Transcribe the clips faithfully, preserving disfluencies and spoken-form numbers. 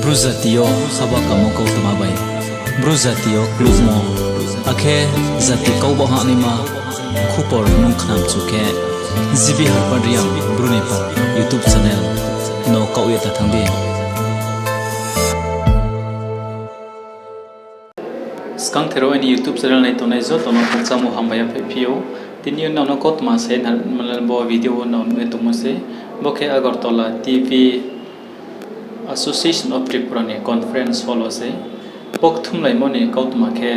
Bru jati yo haba kamo kautma bai Bru jati yo klukmo, akhe jati kau baoh hahnaima khupor nung khnamchu khe, G B Harpad Reang Bru ni pal YouTube channel no kaoh ye ta thanng di. Skangther wo aini YouTube channel nai tongnai joto no khakchangmo hambai yaphaihphi ou. Tini yo nrao no kautma sai nai bo video wo nrao nuh ye tongmo sei. Bo khe Agartala T V Association of Tripura ni conference hall wo sei. Bo kthumlaimo ni kautma khe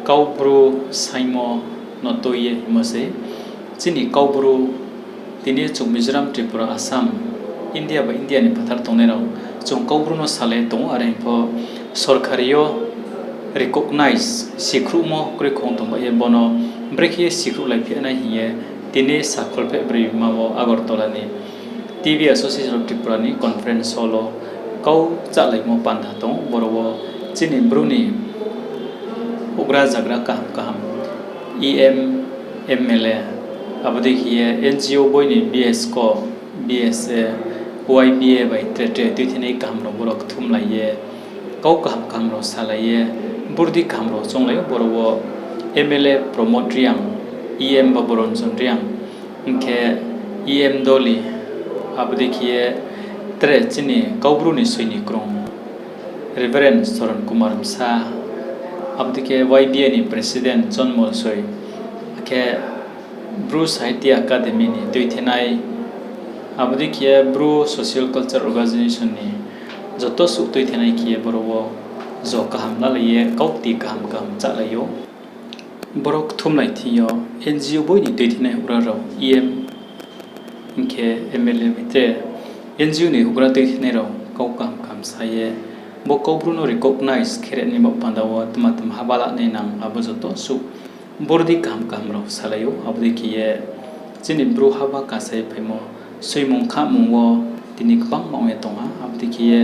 Kaubru saingmo no tui ye hingmo sei. Chini Kaubru tini chung Mizoram, Tripura, Assam, India bai India ni phathar tongnai rao chung Kaubru no salai tong ou, are hing pho sorkari yo recognize sikhruhmo kroi khong tong bai ye bono brekhe ye sikhruhlaiphi nai hing ye tini sakholpheh broima wo Agartala ni T V Association of Tripura ni conference hall wo kau chálaimo panda tong ou. Boro wo chini Bru ni houhgra zagra kaham kaham, E M, M L A, abo dei khe ye N G O boi ni B S ko, B S A, Y B A bai tre tre tuithinai kaham rao boro kthumlai ye, kau kaham kaham rao salai ye, burdi kaham rao chounglai ou. Boro wo M L A Pramod Reang, E M Baburanjan Reang, hing khe E M Dolly, abo dei khe ye tre chini Kaubru ni soi ni krung Reverend Soron Kumar Bsa, abo dei khe Y B A ni President Chonmol Soi, akhe Bru Sahitya Academy ni tuithinai, abo dei khe ye Bru Social Culture Organization ni joto suh tuithinai khe ye boro wo jo kaham lalai ye kauti kaham kaham chálai ou. Boro kthumlai thing yo N G O boi ni tuithinai houhgra rao, E M, hing khe M L A bai tre N G O ni houhgra tuithinai rao kau kaham kaham sa ye, bo Kaubru no recognize khe ri nai baoh panda wo tma tma haba lanai nang abo joto suh burdi kaham kaham rao salai ou. Abo dei khe ye chini Bru haba kasai phaimo soimung khamung wo tini kbangma ong ye tong ha. Abo dei khe ye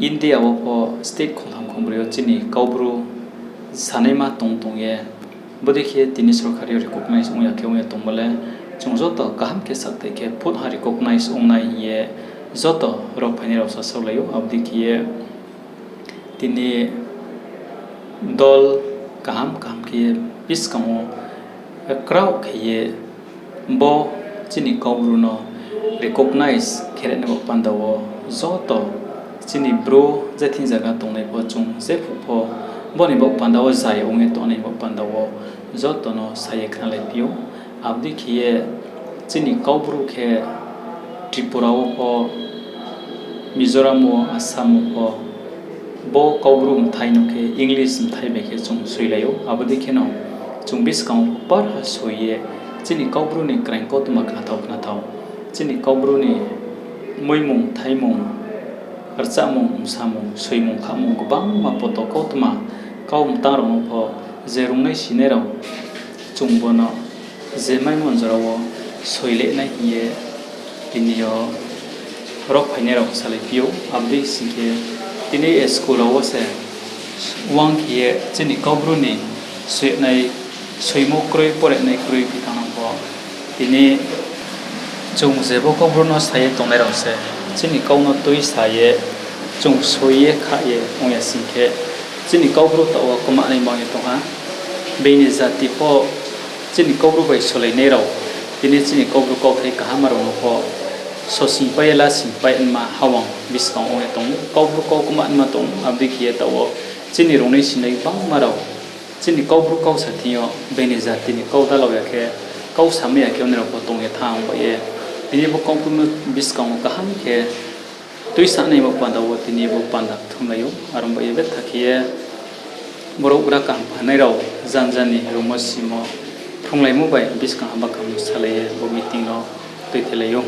India wo pho state khongtham khongbroi yo chini Kaubru sanaima tong tong ye, bodei khe tini sorkari yo recognize ong ya khe ong ye tongmo le, chung joto kaham khe sakthai khe phut ha recognize ong nai hing ye joto ro phainai rao sasaolai ou. Abo dei khe ye tini dol kaham kaham khe ye buskang wo kraoh khe ye bo chini Kaubru no recognize khe ri nai baoh panda wo joto chini Bru je thing zaga tongnai pho chung jephuh pho bo ni baoh panda wo zai ong ye tongnai baoh panda wo joto no sa ye khnalaiphi ou. Abo dei khe ye chini Kaubru khe Tripura wo pho, Mizoram wo, Assam wo pho, bo Kaubru mthai no khe English mthai bai khe chung soilai ou. Abo dei kheno chung buskang wo pho parha soi ye chini Kaubru ni kraing kautma khnathao khnathao, chini Kaubru ni muimung, thaimung, rchahmung, msamung, soimung, khamung, gbangma poto kautma kau mtang rao no pho je rungnai sinai rao chung bo no je maimo jora wo soile nai hing ye tini yo ro phainai rao salaiphi ou. Abo dei sing khe tini school rao wo se wang khe ye chini Kaubru ni soinai, soimo kroi, porenai kroi phi thanng pho, tini chung je bo Kaubru no sa ye tongnai rao se chini kau no tuisa ye chung soi ye kha ye ong ya sing khe, chini Kaubru taoh wo kmanai mang ye tong ha. Beini jati pho chini Kaubru bai solainai rao, tini chini Kaubru kauthai kaham rao no pho sosingpai ye lasingpai nma hawang buskang ong ye tong ou. Kaubru kau kmanma tong ou, abo dei khe ye taoh wo chini rungnai sinai gbangma rao chini Kaubru kau sa thing yo beini jati ni kau dalao ya khe, kau samai ya khe ongnai rao pho tong ye thanng bai ye, tini bo Kaubru no buskang wo kaham khe tuisanai bo panda wo tini bo panda kthumlai ou. Are ong bai ye betha khe ye brouh gra kaham phanai rao janja ni rumo simo phrunglaimo bai buskang haba kaham salai ye bo meeting no tuithelai ou.